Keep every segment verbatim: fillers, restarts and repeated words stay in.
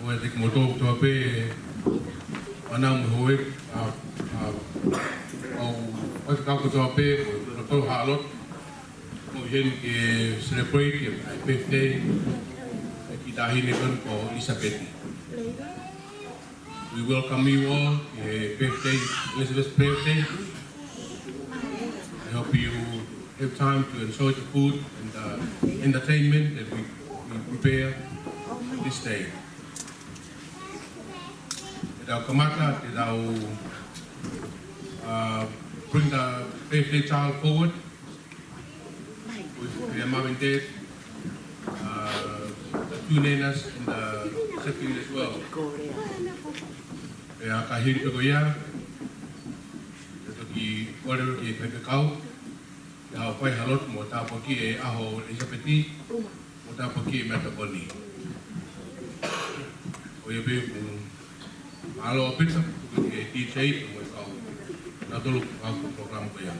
Ko e tiki moto kotoa pē, ʻa e ngaahi houʻeiki, ʻa, ʻa, ʻa e kau kotoa pē, ʻo, ʻo, ʻo, ʻa e lotu, ʻo heni ke celebrate ʻa e birthday ʻa e kiʻi taʻahine ko eni ko ʻIlisapeti. We welcome you all ki he birthday, Elizabeth's birthday. I hope you have time to enjoy the food and the entertainment that we, we prepare this day. Te tau kamata, te tau, uh, bring the birthday child forward with their mom and dad, uh, the two nenas and the sibling as well. Pea ka hili pē ko ia, te toki kole ki he faifekau ke haʻu ʻo fai ha lotu mo tāpuakiʻi e ʻaho ʻo ʻIlisapeti, mo tāpuakiʻi e meʻatokoni. ʻOku ou pehē ʻoku mālō ʻaupito, tuku ki he D J, mo e kau, nautolu kau program ko ia.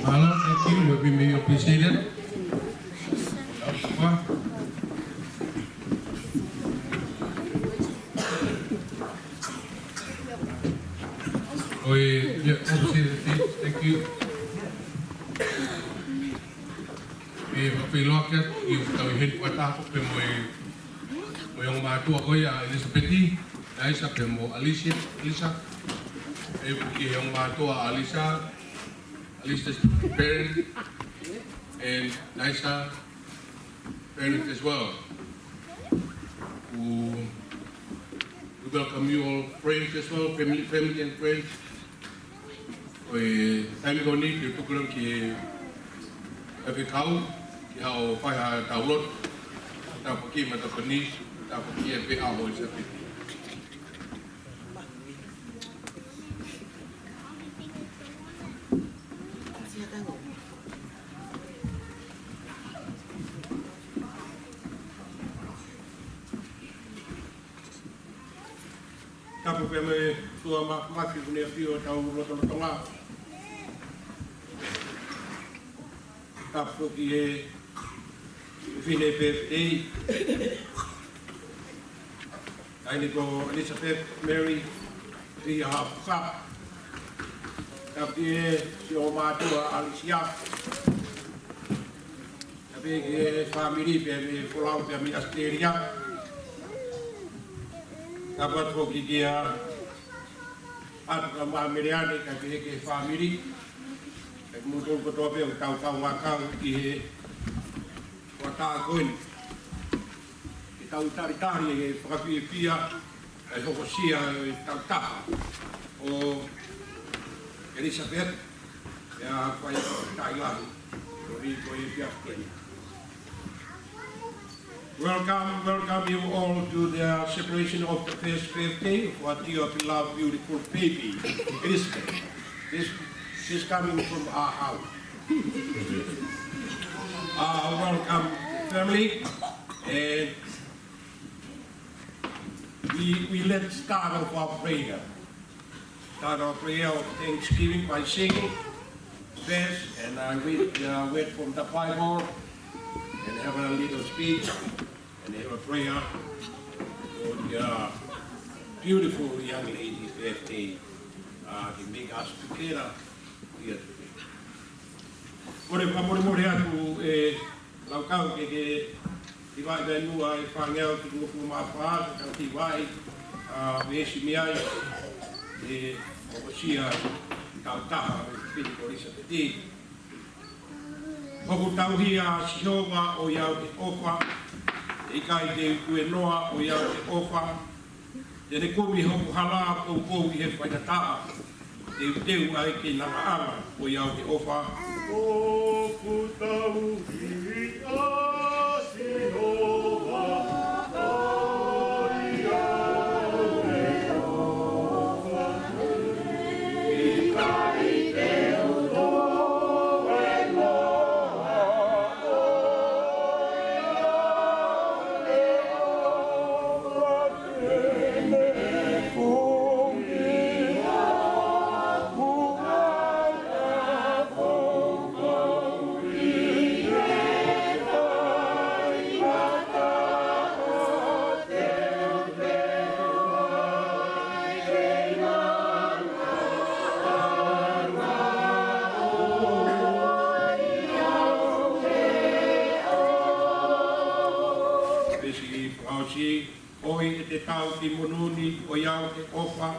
Mālō, thank you. We'll be, may you appreciate it. ʻOi, yeah, appreciate it. Thank you. ʻE, ʻoku ou ʻilo ange ʻoku tau ʻi heni fakataha pē mo e, mo e ongo mātuʻa ko ia ʻa ʻIlisapeti, Naisa pea mo ʻAlisa, ʻAlisa. ʻE, ʻoku ki he ongo mātuʻa ʻa ʻAlisa, ʻAlisa's parent, and Naisa parents as well. We, we welcome you all, friends as well, family, family and friends. Ko e taimi ko eni, te u tuku leva ki he faifekau, ke haʻu ʻo fai haʻatau lotu, tāpuakiʻi e meʻatokoni, tāpuakiʻi e pē ʻaho ʻo ʻIlisapeti. Tapu pea mo e ʻOtua Māfimafi ʻoku ne ʻafio ʻi hotau lotolotonga. Tapu ki he fefine pē ʻi he taʻahine ko Elizabeth Mary Fiha Fuka. Tapu ki he siʻi ongo mātuʻa ʻAlisia. Tapu ki he fāmili pea mei Folau pea mei ʻAositelēlia. Tapu atu foki kia ʻAtu ka Maʻa Meleane, tapu ki he fāmili. Tapu kimoutolu kotoa pē ʻoku tau kaungā kau ʻi he fakataha ko eni. Ke tau talitali e fakafiefia ʻa e hokosia ʻo e tautaha ʻo ʻElisapeti, ʻa e faifekau lahi ʻo e efiafi ko eni. Welcome, welcome you all to the celebration of the first birthday of our dear beloved beautiful baby, Elizabeth. This, this coming from our house. Uh, welcome, family. And we, we let's start off our prayer. Start our prayer of thanksgiving by singing first, and I read the word from the Bible and have a little speech and have a prayer for the beautiful young lady's birthday. Uh, to make us together here today. Kole fakamolemole atu e Laukau ke ke hivaʻi mai muʻa e fāngeau ki he uofulu mā fā, ka ke hivaʻi, ā, veesi mei ai, ʻe hokosia kautaha ʻo e fefine ko Elisapeti. ʻOku tauhi ʻa Sihova ʻoiauē ʻofa, ʻe ʻikai te u tuēnoa ʻoiauē ʻofa, te ne kumi hoku hala poupou ʻi he faingataʻa, teuteu ai ke nanga ʻanga ʻoiauē ʻofa. ʻOku tauhi ʻa Sihova ʻoiauē ʻofa, ʻe ʻikai te u tuēnoa ʻoiauē ʻofa. Pesi fakaʻosi. ʻOi ʻete tau ki monū ni ʻoiauē ʻofa,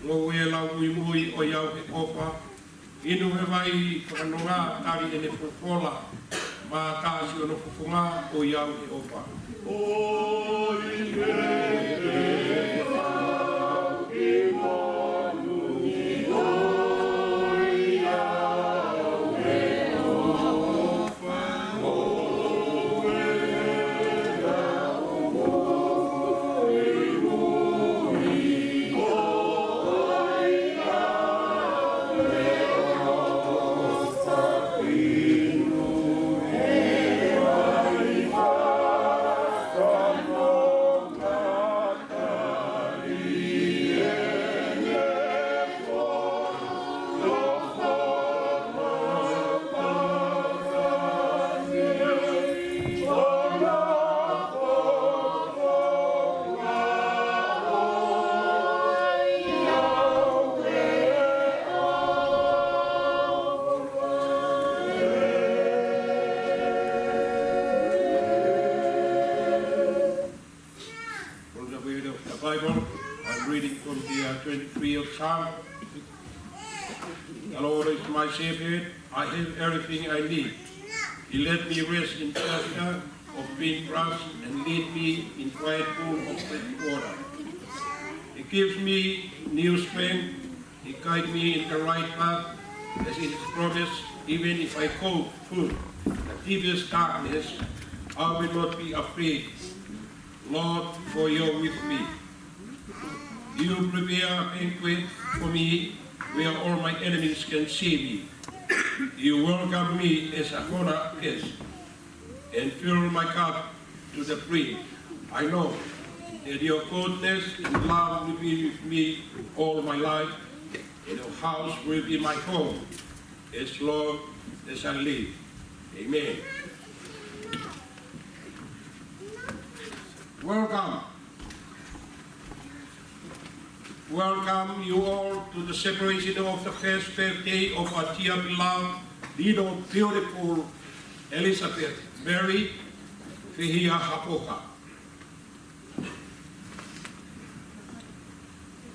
ngoue lau muimui ʻoiauē ʻofa, inu he vai fakanonga tali ʻene folofola, mā tasi hono fofonga ʻoiauē ʻofa. ʻOi ʻete tau ki monū ni ʻoiauē ʻofa. From the word of the Bible, I'm reading from the, uh, twenty-three of Psalm. The Lord is my shepherd, I have everything I need. He lets me rest in pasture of green grass and lead me in quiet pool of fresh water. He gives me new strength. He guides me in the right path, as he has promised. Even if I go through the deepest darkness, I will not be afraid. Lord, for you're with me. You prepare a banquet for me where all my enemies can see me. You welcome me as a honored guest and fill my cup to the brim. I know that your goodness and love will be with me all my life, and your house will be my home as long as I live. Amen. Welcome. Welcome you all to the celebration of the first birthday of our dear beloved little beautiful Elizabeth Mary Fihia Hapoka.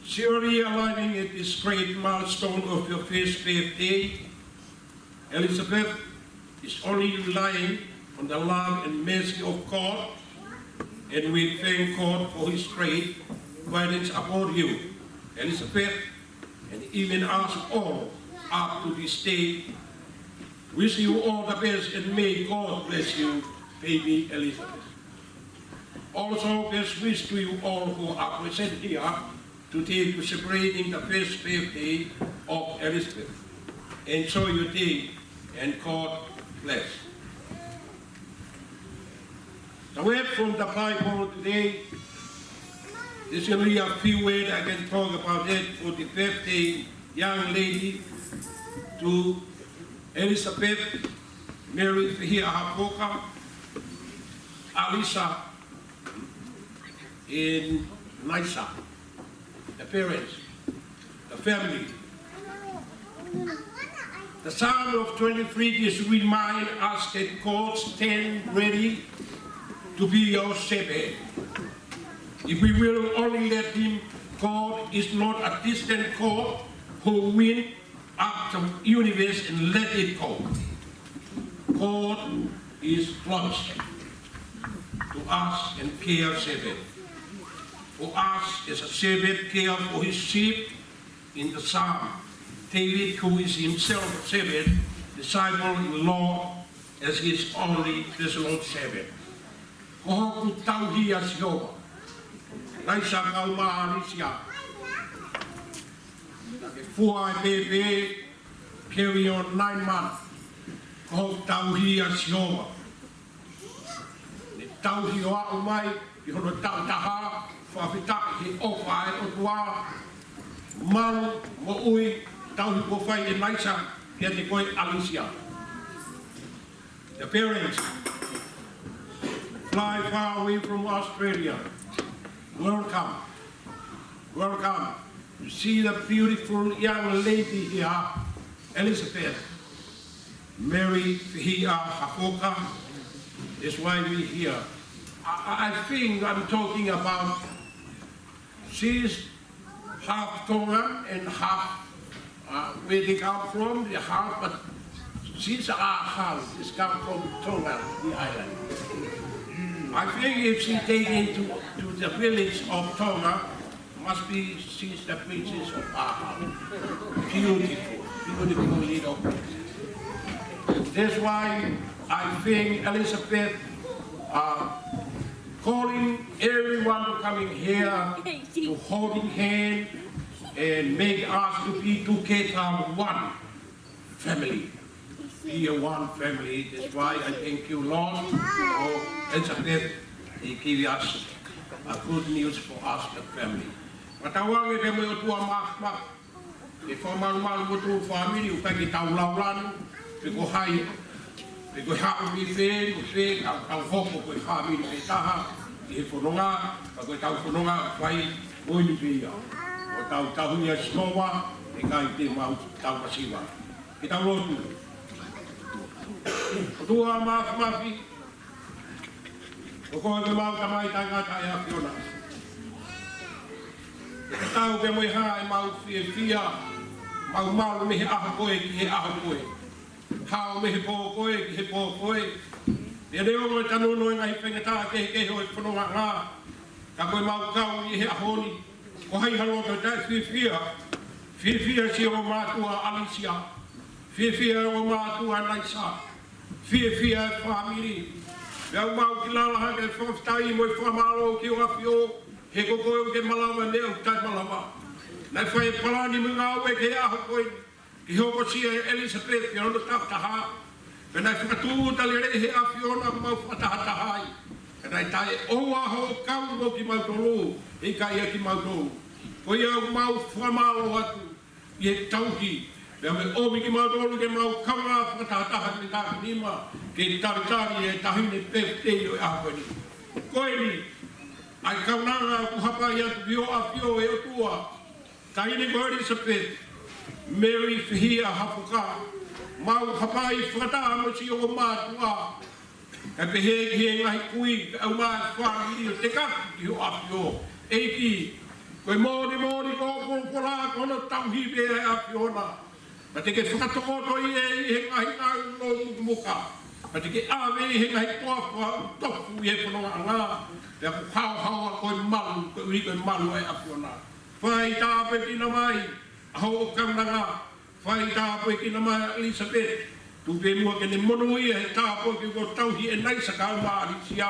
Surely arriving at this great milestone of your first birthday, Elizabeth is only relying on the love and mercy of God, and we thank God for his great guidance upon you, Elizabeth, and even us all up to this day. Wish you all the best and may God bless you, baby Elizabeth. Also, best wish to you all who are present here today to celebrating the first birthday of Elizabeth. Enjoy your day and God bless. The word from the Bible today is only a few words I can talk about it for the birthday young lady to Elizabeth Mary Fihia Hapoka, Alisa in Naisa, the parents, the family. The Psalm of twenty-three is remind us that God stand ready to be your shepherd. If we will only let him, God is not a distant God who went up the universe and let it go. God is close to us and care shepherd. For us as a shepherd care for his sheep in the Psalm. David, who is himself a shepherd, disciple in Lord as his only personal shepherd. Ko hoku tauhi ʻa Sihova. Naisa kae ʻumaʻā ʻa Alisia. Naʻe fua e pēpē, carry on nine months. Ko hoku tauhi ʻa Sihova. Ne tauhi ʻo aʻu mai ki hono taʻu taha, fakafetaʻi he ʻofa ʻa e ʻOtua. Malu, moʻui, tauhi kuo fai ʻe Naisa kiate koe Alisia. The parents fly far away from Australia. Welcome. Welcome to see the beautiful young lady here, Elizabeth Mary Fihia Hapoka. That's why we here. I, I I think I'm talking about she's half Tongan and half, uh, where they come from, the half, but she's ʻAhahu, she's come from Tonga, the island. I think if she take into to the village of Tonga, must be she's the princess of ʻAhahu. Beautiful, beautiful little princess. That's why I think Elizabeth, uh, calling everyone to coming here to holding hand and make us to be together one family. Be a one family. That's why I thank you, Lord, for Elizabeth. He give us a good news for us, the family. Fakatauange pē mo e ʻOtua Māfimafi ke fakamalumalu ʻo e fāmili, ʻoku ʻikai ke tau laulanu, pe ko hai, pe ko e haʻu mei fē, mo fē, ka tau hoko ko e fāmili pē taha, ʻi he fononga, ka ko e tau fononga, fai, ko eni pē ia. ʻOku tau tauhi ʻa Sihova, ʻikai te mau tau masiva. Ke tau lotu. ʻOtua Māfimafi, ko koe ko ʻemau Tamai taʻengata ʻe ʻAfiona. Tau ke mo e hā ʻemau fiefia, mau malu mei he ʻaho ko ē ki he ʻaho ko ē. Hao mei he pō ko ē ki he pō ko ē. Pea neongo e tanono e ngaahi faingataʻa kehekehe ʻo e fonongaʻanga, ka ko ʻemau kau ʻi he ʻaho ni, ko hai ha loto taʻefiefia? Fiefia siʻo mātuʻa Alisia. Fiefia ʻo mātuʻa Naisa. Fiefia e fāmili. Pea ʻoku mau kiʻi lala hake fakafetaʻi mo e fakamālō ki hoʻo ʻAfio, he ko koe ʻoku ke malava e meʻa ʻoku taʻemalava. Naʻe fai e palani mo e ngāue ki he ʻaho ko eni, ke hokosia ʻe Elizabeth ʻi hono taʻu taha. Pea naʻe fakatūʻuta lelei ʻe he ʻAfiona ʻoku mau fakatahataha ai. Pea naʻe taʻeʻoua hoʻo kau mo kimautolu, ʻikai ʻa kimautolu. Ko ia ʻoku mau fakamālō atu ʻi he tauhi, pea mo e ʻomi kimautolu ke mau kaungā fakatahataha mei he taʻu nima, ke talitali e taʻahine pēpē ʻo e ʻaho ko eni. Ko eni, ʻa e kaunanga ʻoku hapai atu ki hoʻo ʻAfio ʻe ʻOtua, taʻahine ko Elizabeth Mary Fihia Hapoka, mau hapai fakataha mo siʻo mātuʻa, kae pehē ki he ngaahi kui, kae ʻumaʻā e fāmili ʻo tekaki ki hoʻo ʻAfio. ʻEiki, ko e moʻoni moʻoni ko hoʻo folofola ko hono tauhi pē ʻa e ʻAfiona. Pea te ke fakatokoto ia ʻi he ngaahi ngāue ʻo e mukamuka. Pea te ke ʻave ʻi he ngaahi toafa ʻoku tofu ʻi he fonongaʻanga. Pea ʻoku haohaoa ko e malu, koeʻuhi ko e malu ʻa e ʻAfiona. Fai tāpuekina mai ʻa hoʻo kaunanga. Fai tāpuekina mai ʻa Elizabeth. Tuku pē muʻa ke ne monūʻia he tāpuaki kuo tauhi ʻe Naisa kae ʻumaʻā ʻa Alisia.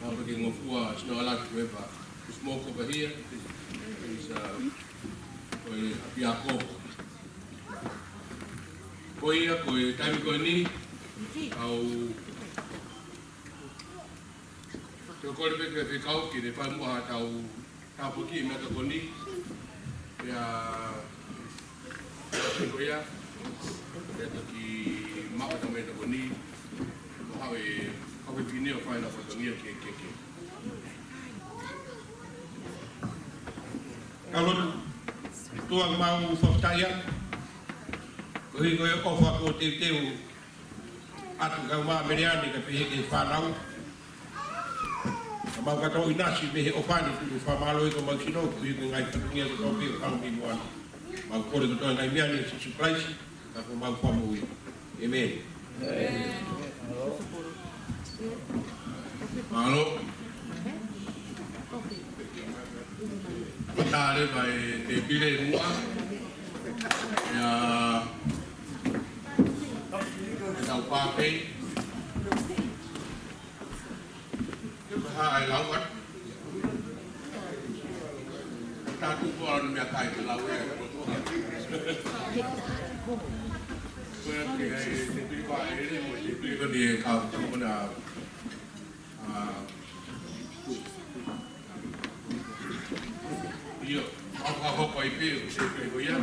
Tāpuekina e ngofua, snow, a lot of weather. It's more over here. It's, uh, ko e ʻapiako. Ko ia, ko e taimi ko eni, ʻoku ou kole pē ki he faifekau ke ne fai muʻa haʻatau tāpuaki mei he ʻapiako ni. Ia, ko ia, pea toki maʻu ʻa e meʻatokoni, ʻo haʻu e kau fefine ʻo fai ʻena fatongia ke, ke, ke. Kau lotu. ʻOtua, ʻoku mau fakafetaʻi atu koeʻuhi ko e ʻofa kuo teuteu atu kia Meleane kae pehē ki he fānau. Ka mau kātoa ʻinasi mei he ʻofa ni, tuku fakamālō ʻi homau sino, koeʻuhi ko e ngaahi fatongia kotoa pē ʻoku hanga mei muʻa ni. Mau kole kotoa e ngaahi meʻa ni ʻia Sīsū Kalaisi, ko homau Fakamoʻui. ʻĒmeni. Mālō. Ko e tā leva e tēpile muʻa. Ia, e tau pāpei. Ke pehē ai lau atu. Tātu ko anu meʻakai ke lau e. Ko e te ai, te pili ko e ele, mo te pili ko ni e kau, ko na, a, io, a, a, hoko ai pē, te pili ko ia.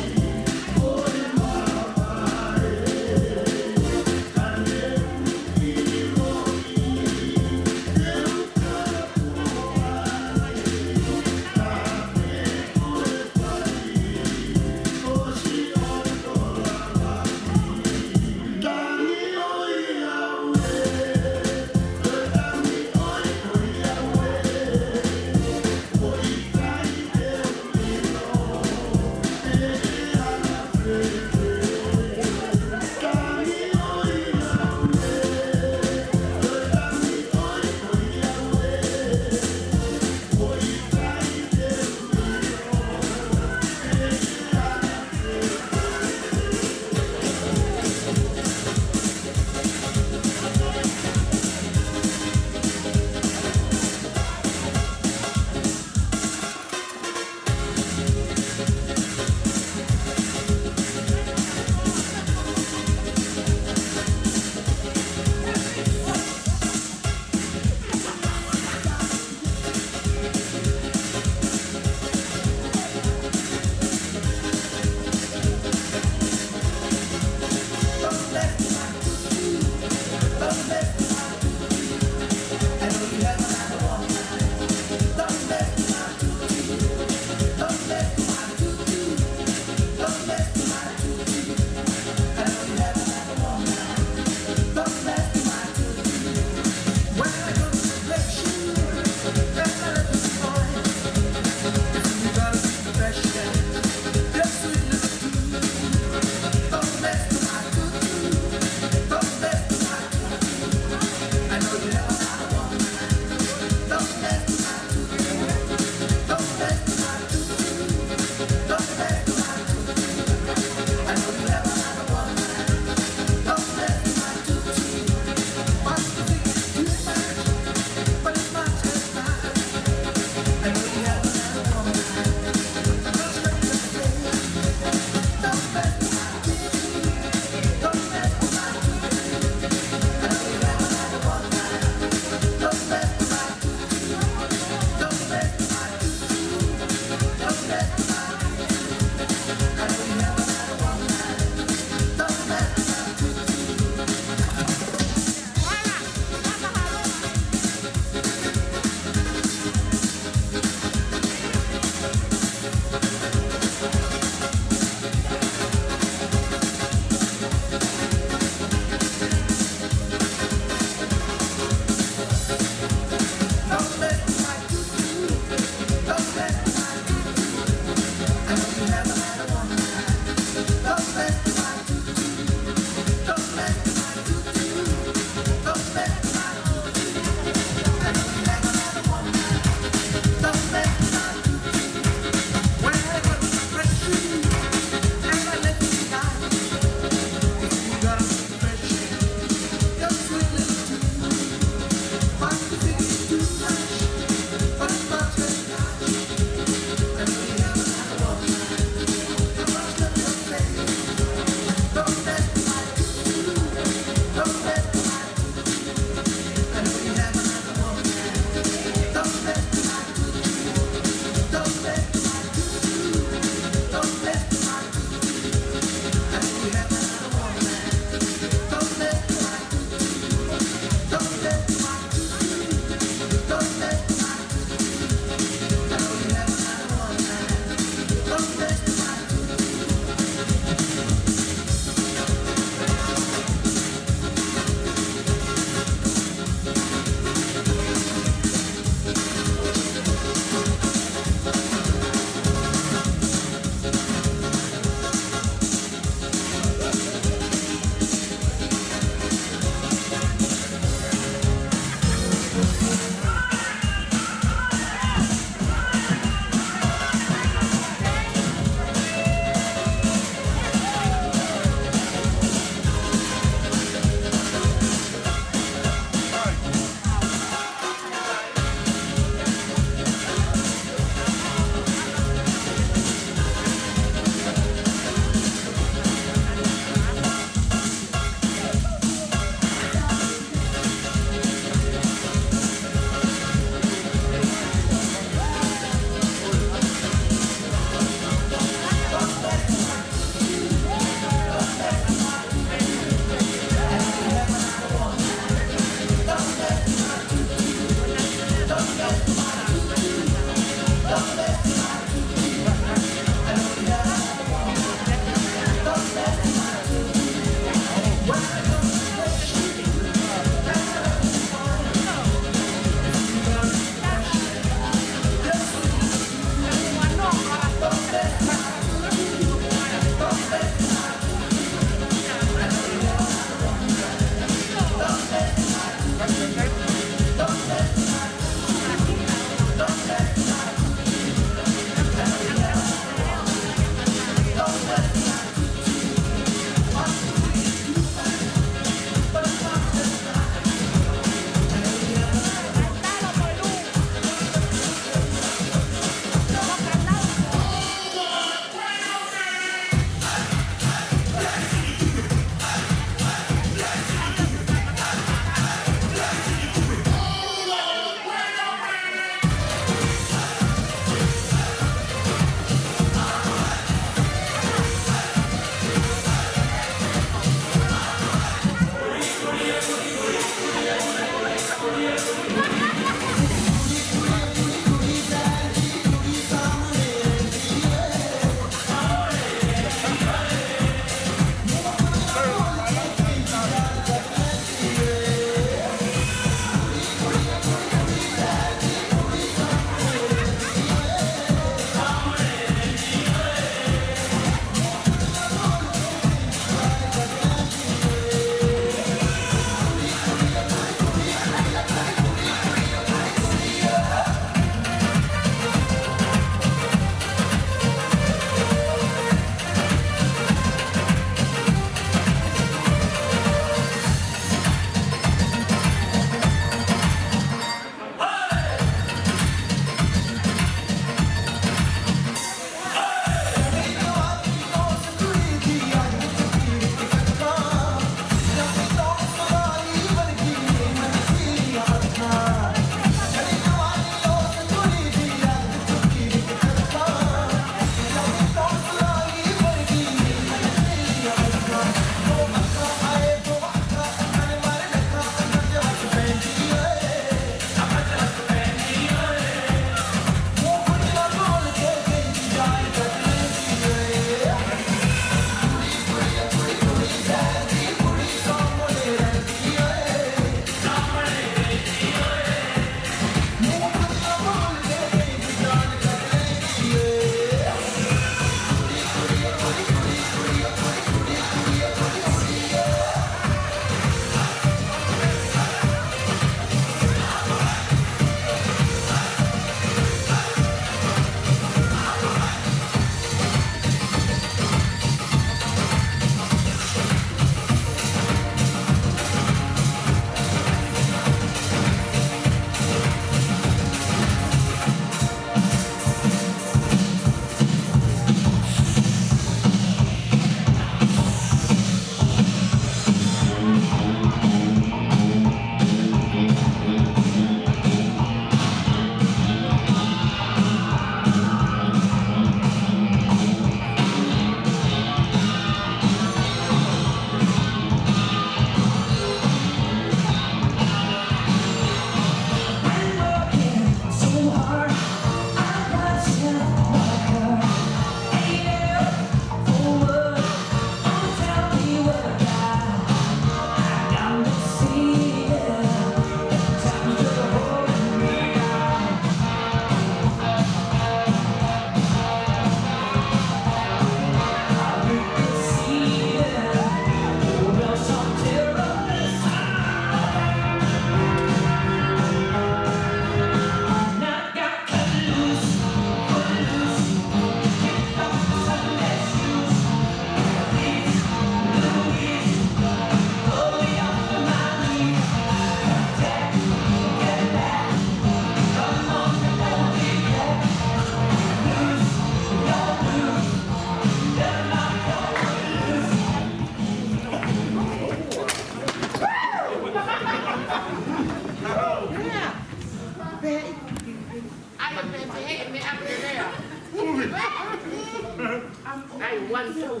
I want to.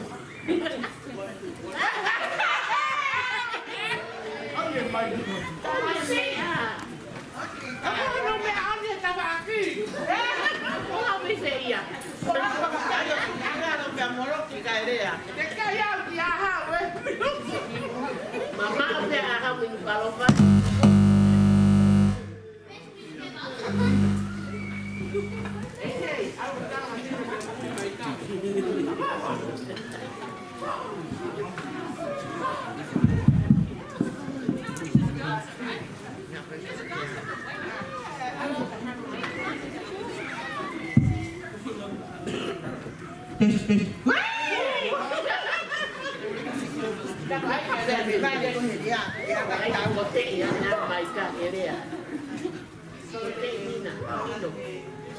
Test, test.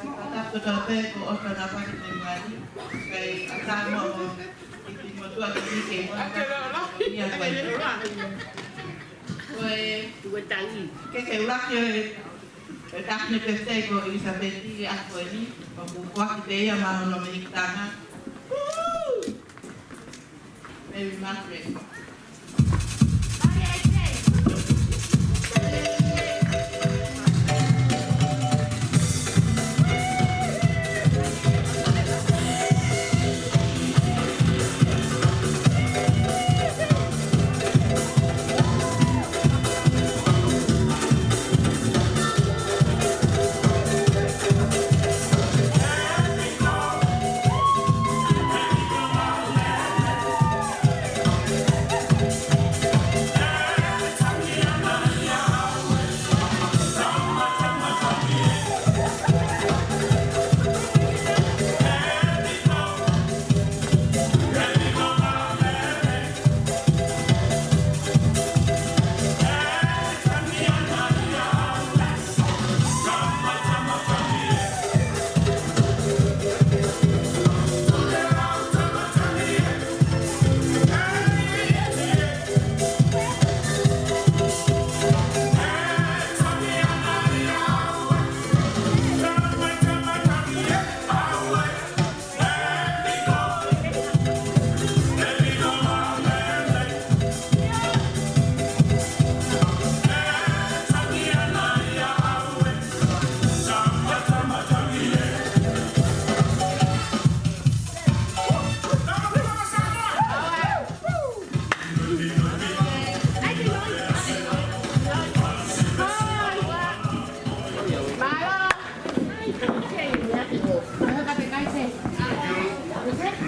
Fakatapu kotoa pē ko Oscar Ngafaki Temuali, kae ʻatā mo e kiʻi motuʻa kiʻi ke mo ia ko e. Ko e, ko e keke ʻuluaki ʻo e, ʻo e taʻahine pēpē ko ʻIlisapeti ʻi he ʻaho ko eni, ʻoku foaki pē ia maʻa hono mehikitanga. Mary Margaret.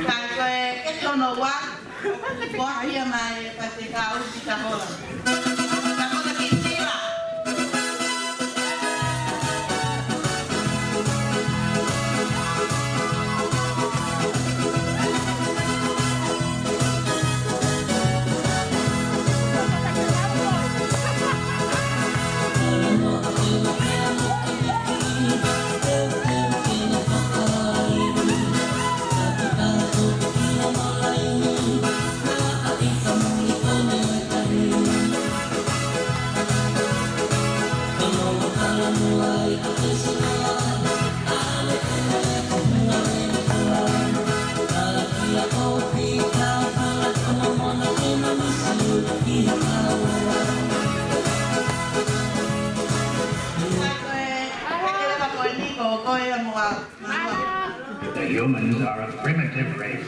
Ka ko e keke hono ua, ko ia mai e Faifekau Pita Hola. Ka ko e kiʻi tila. The humans are a primitive race.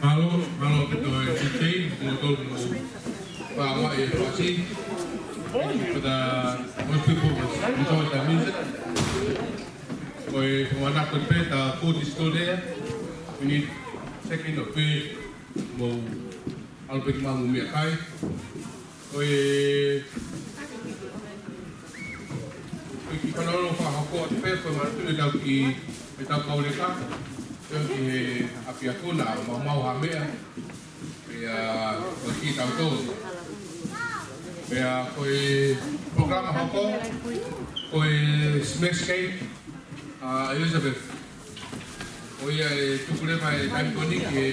Mālō, mālō ʻaupito e D J, mo tolu mo fānau e pasi. Thank you for the, most people was enjoy the music. Ko e fakamanatu pē, the food is still there. We need second or third mo ʻalu pē ki he meʻakai. Ko e, ko e kiʻi fanongo fakahoko atu pē, ko e manatu ʻetau kiʻi, ʻetau kau leka, ʻi he ʻapiako naʻa maumau ha meʻa, pea ko e kiʻi tau tō. Pea ko e polokalama hoko, ko e Smash Cake, ʻa Elizabeth. Ko ia ʻe tuku leva e taimi ko eni ki he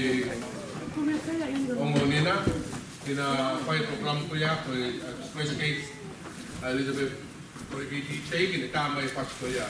ongo nena, ke na fai e polokalama ko ia ko e, ʻa, Smash Cake, ʻa Elizabeth. Ko e kiʻi D J ke ne tā mai e pasi ko ia.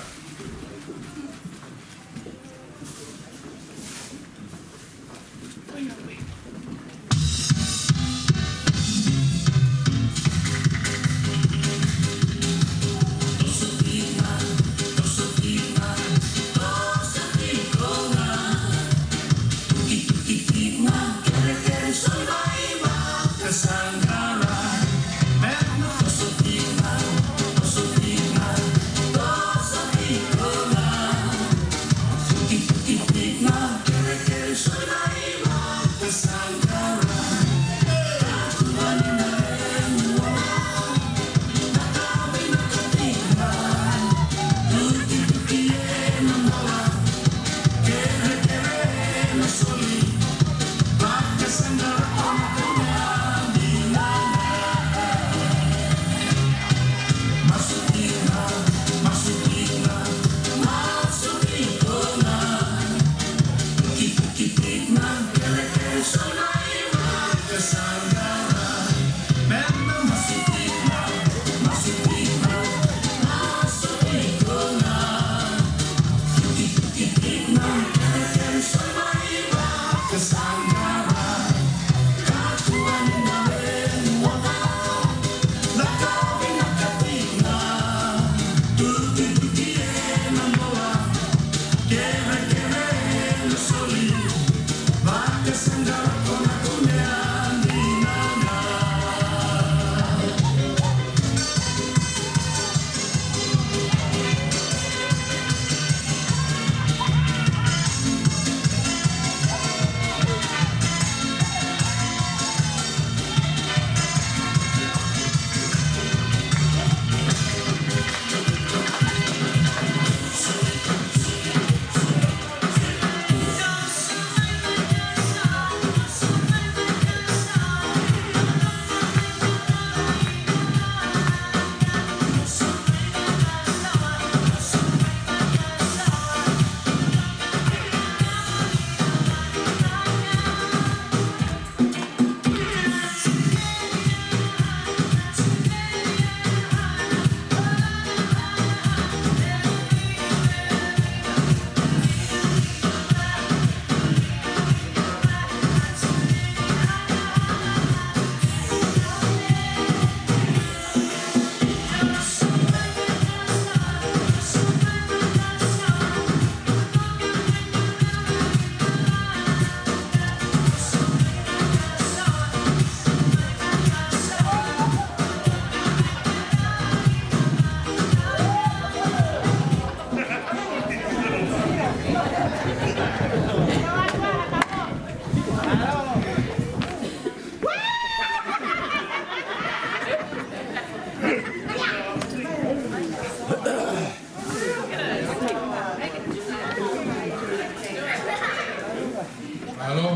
Mālō,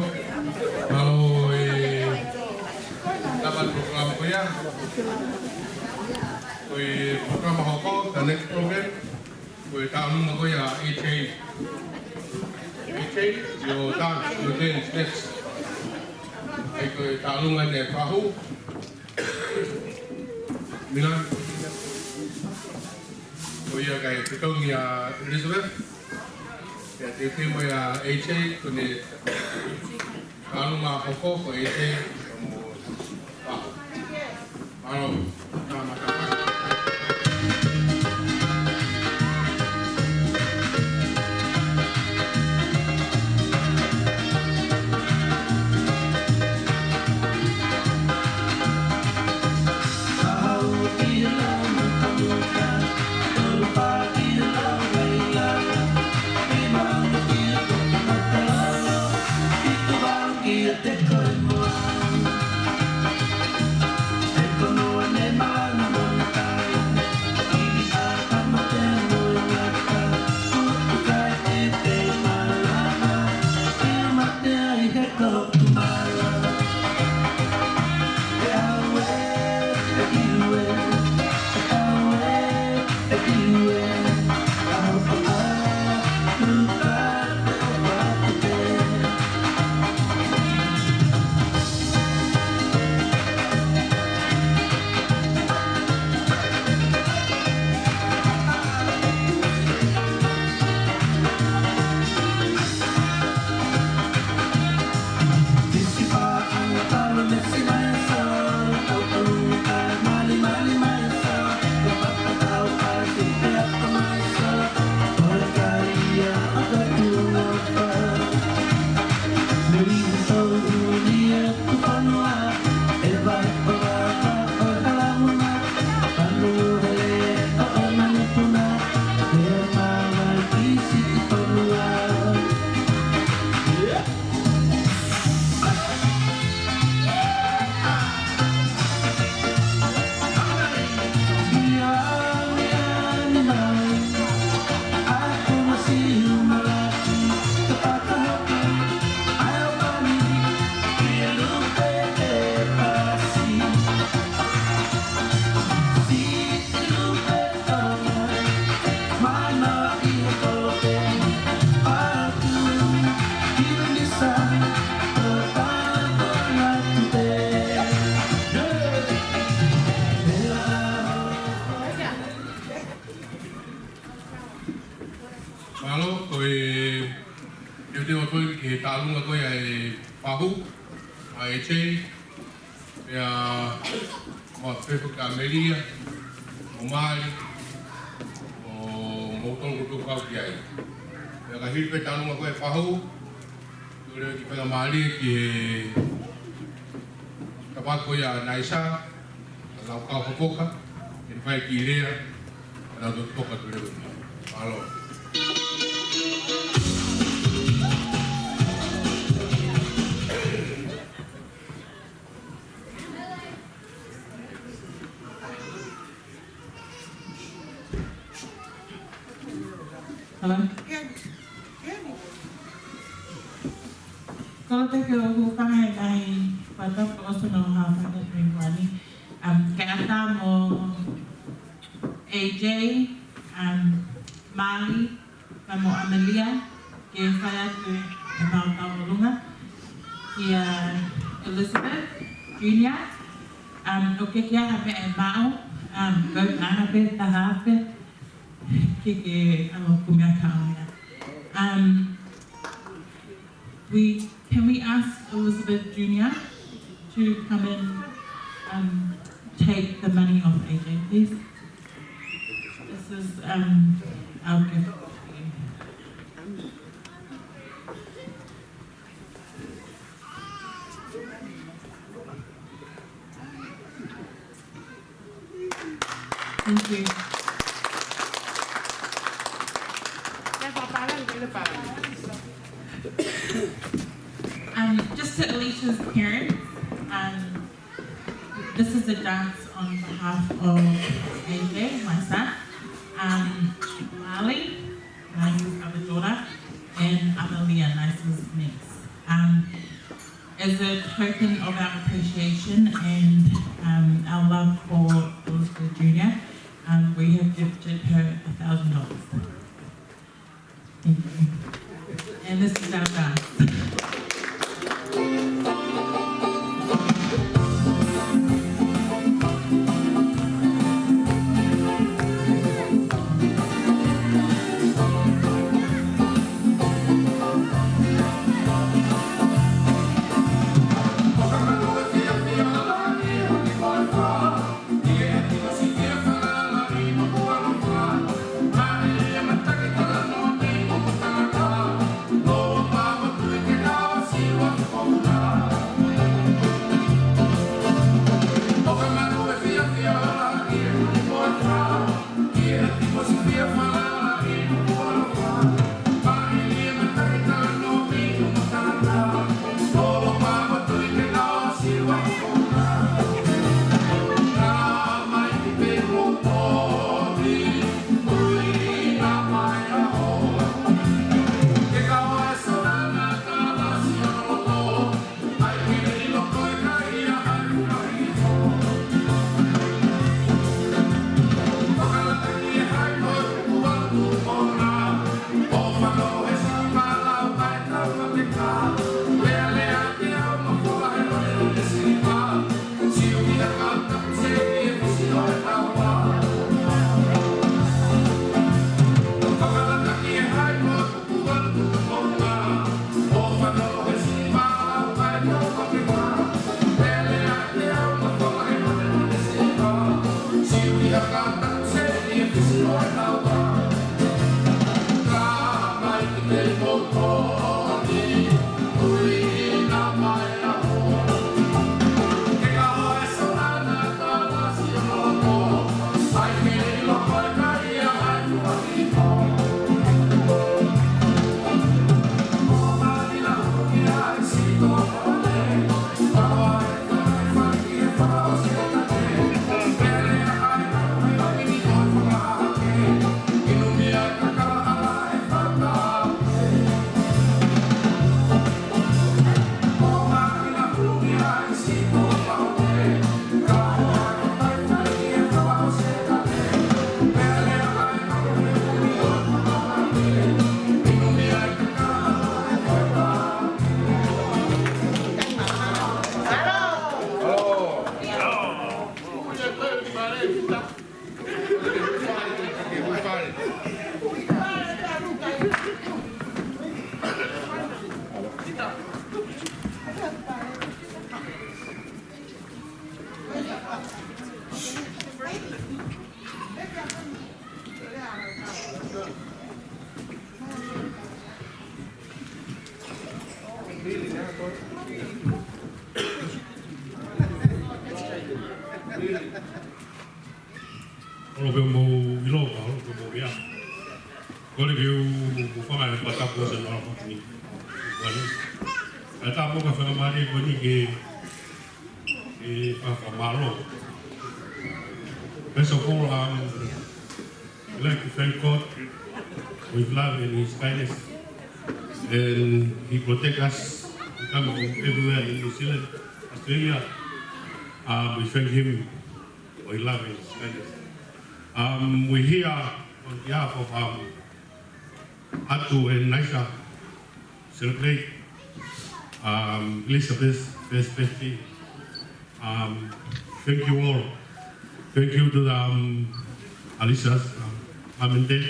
mālō e tama polokalama ko ia. Ko e polokalama hoko, the next program. Ko e tauʻolunga ko ia ʻa A J. A J, your dance, your dance next. ʻA ia ko e tauʻolunga ʻene fahu. Milan. Ko ia kae fetongi ʻa Elizabeth. Pea te u pehē mai ʻa A J, ko ʻene tauʻolunga hoko ko A J. Mālō. Tāmata. Mālō, ko e teuteu atu ki he tālunga ko ia ʻa e fahu, ʻa e tei, pea mo Pefo Kamelia, mo Mali, mo, mo tolu ko kau ki ai. Pea ka hili pē tālunga ko e fahu, ʻoku lele ki pē ka Mali ki he tafaʻaki ko ia ʻa Naisa, lau kau hapoka, ʻe fai ki lea, lau tau toka tu leo. Mālō. Hello? Koloa pē ke u hūfanga he ngaahi fakatapu ʻoku ʻosi hono hā fakatapu ʻi muʻa ni. Um, ke ʻatā mo A J, um, Mali, pea mo Amelia, ke fai atu ʻemau tauʻolunga kia Elizabeth Junior, um, ʻo ke kia ha meʻa ʻe maʻu, um, ko e ʻana pē taha pē, ke ke ʻalu kumea ka ʻalu ia. Um, We, can we ask Elizabeth Junior to come and, um, take the money off A J, please? This is, um, our gift to you. Thank you. Um, just to Alicia's parents, um, this is a dance on behalf of A J, my son, um, Marley, Nice's other daughter, and Amelia, Nice's niece. Um, As a token of our appreciation and, um, our love for Elizabeth Junior, um, we have gifted her a thousand dollars. Thank you. And this is our dance. ʻOlo pē mou ʻilo, ʻa ʻolo pē mou meʻa. Kole ke u, u fanga e pata ko se nā ko ni. Wale. ʻA e tā mo ka fanga mare ko ni ke, ke fa, fakamālō. First of all, um, I'd like to thank God for his love and his kindness. And he protect us. We come from everywhere in New Zealand, Australia. Um, we thank him for his love and his kindness. Um, we here on behalf of, um, Atu and Naisa celebrate, um, Elizabeth's first birthday. Um, thank you all. Thank you to the, um, Alyssa's, um, mom and dad.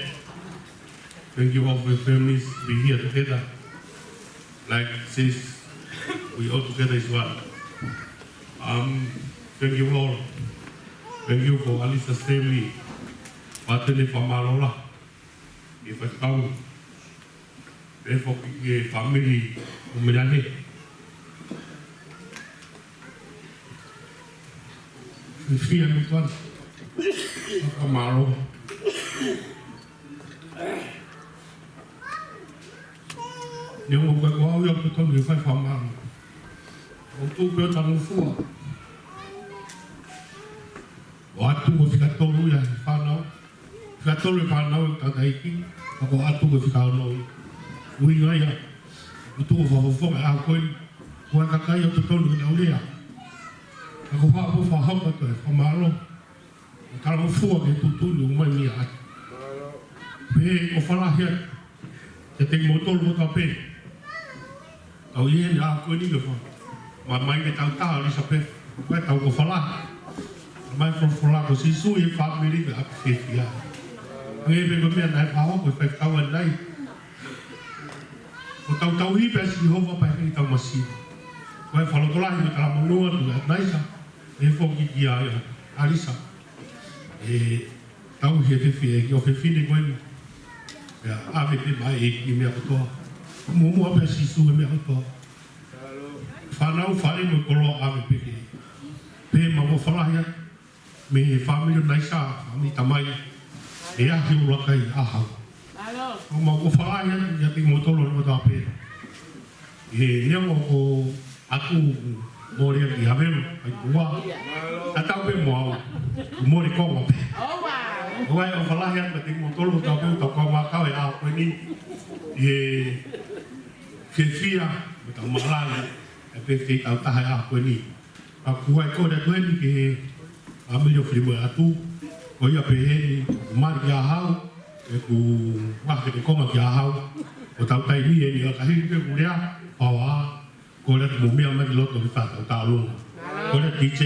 Thank you all for your families. We here together. Like sis, we all together is one. Um, thank you all. Thank you for Alyssa's family. Pātene fakamālō lahi ki he faifekau, pea foki ki he fāmili ʻo Melane. Fiefia mo tuʻa. Fakamālō. Neongo ko e ko au ia ʻoku totonu ke fai fakamālō. ʻOku tuʻu pē ʻo talangofua. ʻO Atu ko e fika tolu ia e fānau. Fika tolu e fānau e tangataʻeiki, ka ko Atu ko e fika ono. ʻUhinga ia, ʻoku tuʻu ʻo fakafofonga e ʻaho ko eni, ko e kakai ʻoku totonu ke nau lea. Ka ko e fakaʻofoʻofa atu e fakamālō. ʻO talangofua ki he tuʻutuʻuni ʻoku ʻomai mei a Atu. Pea ʻoku ou fakalahi atu kiate kimoutolu kotoa pē. Tau ʻi heni ʻaho ko eni ke fa. Mamahi ke tau tā Elizabeth. Ko e tau ʻoku ou fakalahi. Mamahi folofola ko Sīsū ʻi he fāmili ke ʻapi fiefia. Hangē pē ko e meʻa naʻe fakahoko ʻe he faifekau ʻanenai. ʻOku tau tauhi pē ʻa Sihova pea ʻikai ke tau masiva. Ko e fakalotolahi mo e talamonū atu kia Naisa. ʻE foki kia Alisa. ʻE tauhi ʻe he fefine, ʻe he kiʻi ʻofefine ko eni. Pea ʻave pē maʻa e ʻEiki e meʻa kotoa. Muʻomuʻa pē ʻa Sīsū he meʻa kotoa. Fānau, fale mo e koloa ʻave pē ke. Pea mau ʻoku fakalahi atu mei he fāmili ʻo Naisa, fāmili tamai. ʻE ahi ʻo laka ʻi ʻaho. ʻOku mau ʻoku fakalahi atu kiate kimoutolu kotoa pē. ʻE, neongo ko Atu mole ki Havelu, ʻai kua. Tatau pē mo au, mole konga pē. ʻOku ou fakalahi atu kiate kimoutolu kotoa pē, tau kau ʻa kau e ʻaho ko eni. ʻE, fiefia, mo tau mālō, ʻe pē fie tau taha e ʻaho ko eni. Ka ʻoku ou kole atu heni ki he fāmili ʻo Filimu ʻe Atu, ko ia pē heni, ʻoku mali kia au, ʻeku vahe ke konga kia au, ʻo tau taimi eni ʻa ka hili pē ʻeku lea, pau ā, kole atu mo meʻa mai ki loto ki fata ʻo tau luna. Kole atu D J,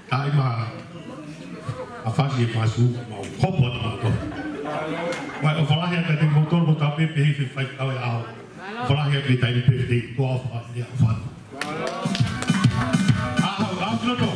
tai ma, ʻa fasi e fasu, mau hopo atu mau tau. Mai ʻoku fakalahi atu kiate kimoutolu kotoa pē pehē fai kau e ʻaho. Fakalahi atu ki he taimi pē te tua fa, ia fa. ʻAho, ʻaho ki loto.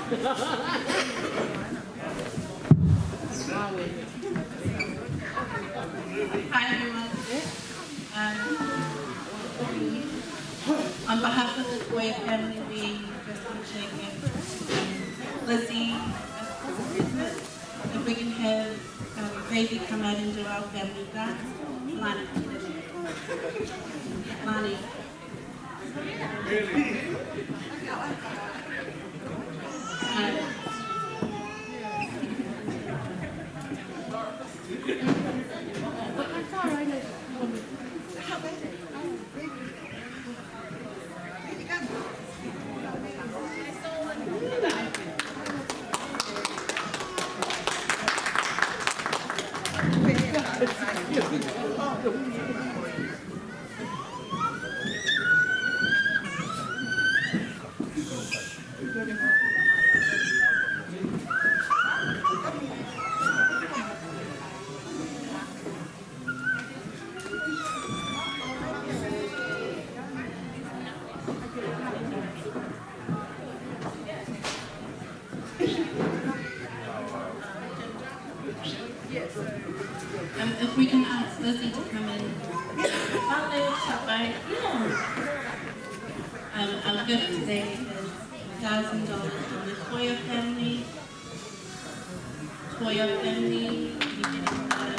Hi, everyone. Um, on behalf of the Toya family, we just want to thank Lizzie, uh, if we can have, um, baby come out and do our family dance. Lani. Lani. Um, if we can ask Lizzie to come in. Um, our gift today is a thousand dollars from the Toya family. Toya family, you can, uh,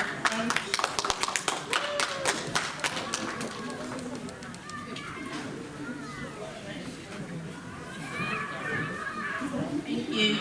thank you.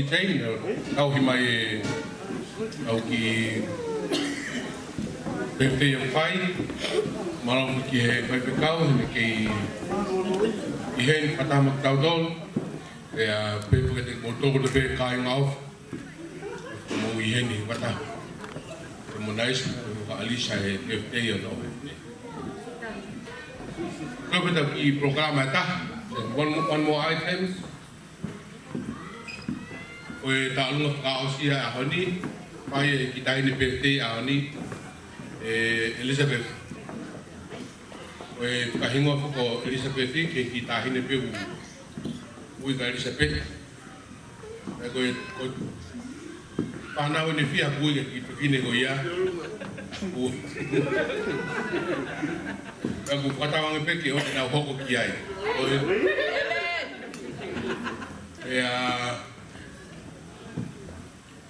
Tein, tauhi mai e au ki pepei a fai, mālō ki he faifekau, he kei ʻi heni fakataha mo kitautolu, pea pehē foki kiate kimoutolu kotoa pē kāinga ofi, mou ʻi heni fakataha. Pea mo Naisi, mo ka Alisa e pepei a nau. Ko e pē tau ki polokalama ʻe taha, one, one more items. Ko e tālunga fakaʻosi ʻa e ʻaho ni, fai ʻe he kiʻi taʻahine pepei ʻaho ni, ʻe Elizabeth. Ko e fakahingoa foki ʻo Elizabeth ki he kiʻi taʻahine pē ʻoku ui ko Elizabeth. Pea ko e, ko e fānau ʻene fie haʻu ki he kiʻi fefine ko ia. Ui. Pea ʻoku fakatauange pē ke ʻoua te nau hoko ki ai. Ko e, ʻe, ʻa,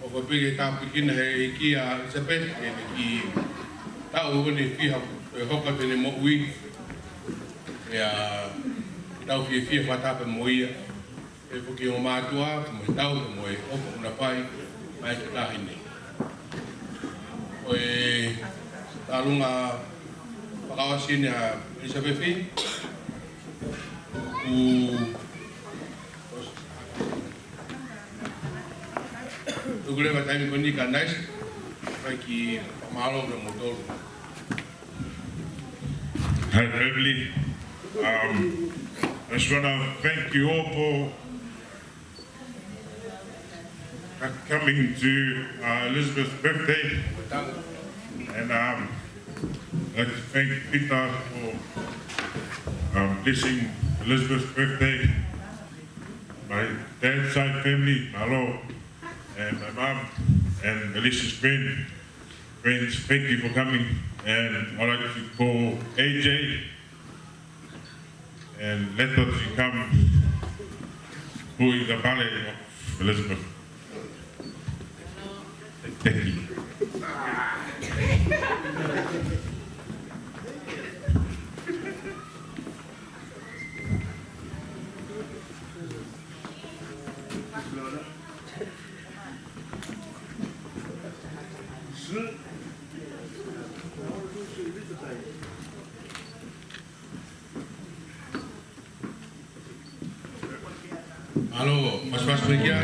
ʻoku pehē ke tāpuekina he ʻEiki ʻa Elizabeth, ʻene kiʻi taʻu ʻene fie haʻu, ʻe hoko atu ʻene moʻui. ʻE, ʻa, tau fiefia fakataha pē mo ia. ʻE foki ʻo mātuʻa, mo e tau, mo e ʻofa ʻoku na fai, mai ki tahi nei. Ko e tālunga fakaʻosi eni ʻa Elizabeth, ʻoku tuku leva e taimi ko eni kia Naisi, fai e kiʻi fakamālō kia moutolu. Hi, family. Um, I just wanna thank you all for, uh, coming to, uh, Elizabeth's birthday. And, um, I'd like to thank Peter for, um, blessing Elizabeth's birthday. My dad's side family, mālō, and my mom, and Alyssa's friend, friends, thank you for coming. And I'd like to call A J and let us come who is the ballet of Elizabeth. Thank you. Mālō, mas mas mekia.